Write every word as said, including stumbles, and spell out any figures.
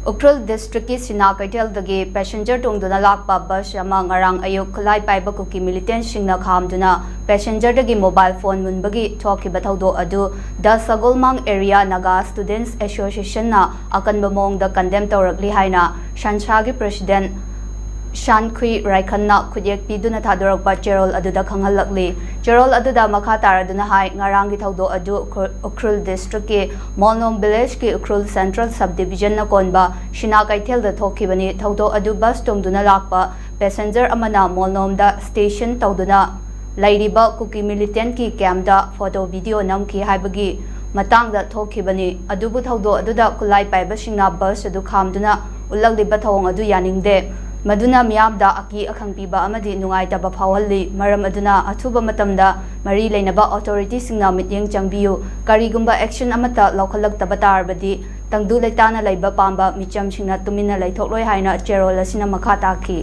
ꯎꯈ꯭ꯔꯨꯜ ꯗꯤꯁꯇ꯭ꯔꯤꯛꯀꯤ ꯁꯤꯅꯥ ꯀꯩꯊꯦꯜꯗꯒꯤ ꯄꯦꯁꯦꯟꯖꯔ ꯇꯣꯡꯗꯨꯅ ꯂꯥꯛꯄ ꯕꯁ ꯑꯃ ꯉꯔꯥꯡ ꯑꯌꯨꯛ ꯈꯨꯠꯂꯥꯏ ꯄꯥꯏꯕ ꯀꯨꯀꯤ ꯃꯤꯂꯤꯇꯦꯟꯁꯤꯡꯅ ꯈꯥꯝꯗꯨꯅ ꯄꯦꯁꯦꯟꯖꯔꯗꯒꯤ ꯃꯣꯕꯥꯏꯜ ꯐꯣꯟ ꯃꯨꯟꯕꯒꯤ ꯊꯣꯛꯈꯤꯕ ꯊꯧꯗꯣꯛ ꯑꯗꯨ ꯗ ꯁꯒꯣꯜꯃꯥꯡ ꯑꯦꯔꯤꯌꯥ ꯅꯥꯒꯥ ꯁ꯭ꯇꯨꯗꯦꯟꯠꯁ ꯑꯦꯁꯣꯁꯤꯌꯦꯁꯟꯅ ꯑꯀꯟꯕ ꯃꯑꯣꯡꯗ ꯀꯟꯗꯦꯝ ꯇꯧꯔꯛꯂꯤ ꯍꯥꯏꯅ ꯁꯟꯁꯥꯒꯤ ꯄ꯭ꯔꯦꯁꯤꯗꯦꯟꯠ ꯁꯥꯟꯈꯨꯏ ꯔꯥꯏꯈꯟꯅ ꯈꯨꯠꯌꯦꯛ ꯄꯤꯗꯨꯅ ꯊꯥꯗꯣꯔꯛꯄ ꯆꯦꯔꯣꯜ ꯑꯗꯨꯗ ꯈꯪꯍꯜꯂꯛꯂꯤ꯫ ꯆꯦꯔꯣꯜ ꯑꯗꯨꯗ ꯃꯈꯥ ꯇꯥꯔꯗꯨꯅ ꯍꯥꯏ, ꯉꯔꯥꯡꯒꯤ ꯊꯧꯗꯣꯛ ꯑꯗꯨ ꯎꯈ꯭ꯔꯨ-, ꯎꯈ꯭ꯔꯨꯜ ꯗꯤꯁꯇ꯭ꯔꯤꯛꯀꯤ ꯃꯣꯜꯅꯣꯝ ꯚꯤꯂꯦꯖꯀꯤ ꯎꯈ꯭ꯔꯨꯜ ꯁꯦꯟꯇ꯭ꯔꯦꯜ ꯁꯕ ꯗꯤꯕꯤꯖꯟꯅ ꯀꯣꯟꯕ ꯁꯤꯅꯥ ꯀꯩꯊꯦꯜꯗ ꯊꯣꯛꯈꯤꯕꯅꯤ꯫ ꯊꯧꯗꯣꯛ ꯑꯗꯨ ꯕꯁ ꯇꯣꯡꯗꯨꯅ ꯂꯥꯛꯄ ꯄꯦꯁꯦꯟꯖꯔ ꯑꯃꯅ ꯃꯣꯜꯅꯣꯝꯗ ꯁ꯭ꯇꯦꯁꯟ ꯇꯧꯗꯨꯅ ꯂꯩꯔꯤꯕ ꯀꯨꯀꯤ ꯃꯤꯂꯤꯇꯦꯟꯠꯀꯤ ꯀꯦꯝꯞꯇ ꯐꯣꯇꯣ ꯚꯤꯗꯤꯑꯣ ꯅꯝꯈꯤ ꯍꯥꯏꯕꯒꯤ ꯃꯇꯥꯡꯗ ꯊꯣꯛꯈꯤꯕꯅꯤ꯫ ꯑꯗꯨꯕꯨ ꯊꯧꯗꯣꯛ ꯑꯗꯨꯗ ꯈꯨꯠꯂꯥꯏ ꯄꯥꯏꯕꯁꯤꯡꯅ ꯕꯁ ꯑꯗꯨ ꯈꯥꯝꯗꯨꯅ ꯎꯠꯂꯛꯂꯤꯕ ꯊꯧꯑꯣꯡ ꯑꯗꯨ ꯌꯥꯅꯤꯡꯗꯦ꯫ ꯃꯗꯨꯅ ꯃꯤꯌꯥꯝꯗ ꯑꯀꯤ ꯑꯈꯪ ꯄꯤꯕ ꯑꯃꯗꯤ ꯅꯨꯡꯉꯥꯏꯇꯕ ꯐꯥꯎꯍꯜꯂꯤ꯫ ꯃꯔꯝ ꯑꯗꯨꯅ ꯑꯊꯨꯕ ꯃꯇꯝꯗ ꯃꯔꯤ ꯂꯩꯅꯕ ꯑꯣꯊꯣꯔꯤꯇꯤꯁꯤꯡꯅ ꯃꯤꯠꯌꯦꯡ ꯆꯪꯕꯤꯌꯨ꯫ ꯀꯔꯤꯒꯨꯝꯕ ꯑꯦꯛꯁꯟ ꯑꯃꯠꯇ ꯂꯧꯈꯠꯂꯛꯇꯕ ꯇꯥꯔꯕꯗꯤ ꯇꯪꯗꯨ ꯂꯩꯇꯥꯅ ꯂꯩꯕ ꯄꯥꯝꯕ ꯃꯤꯆꯝꯁꯤꯡꯅ ꯇꯨꯃꯤꯟꯅ ꯂꯩꯊꯣꯛꯂꯣꯏ ꯍꯥꯏꯅ ꯆꯦꯔꯣꯜ ꯑꯁꯤꯅ ꯃꯈꯥ ꯇꯥꯈꯤ꯫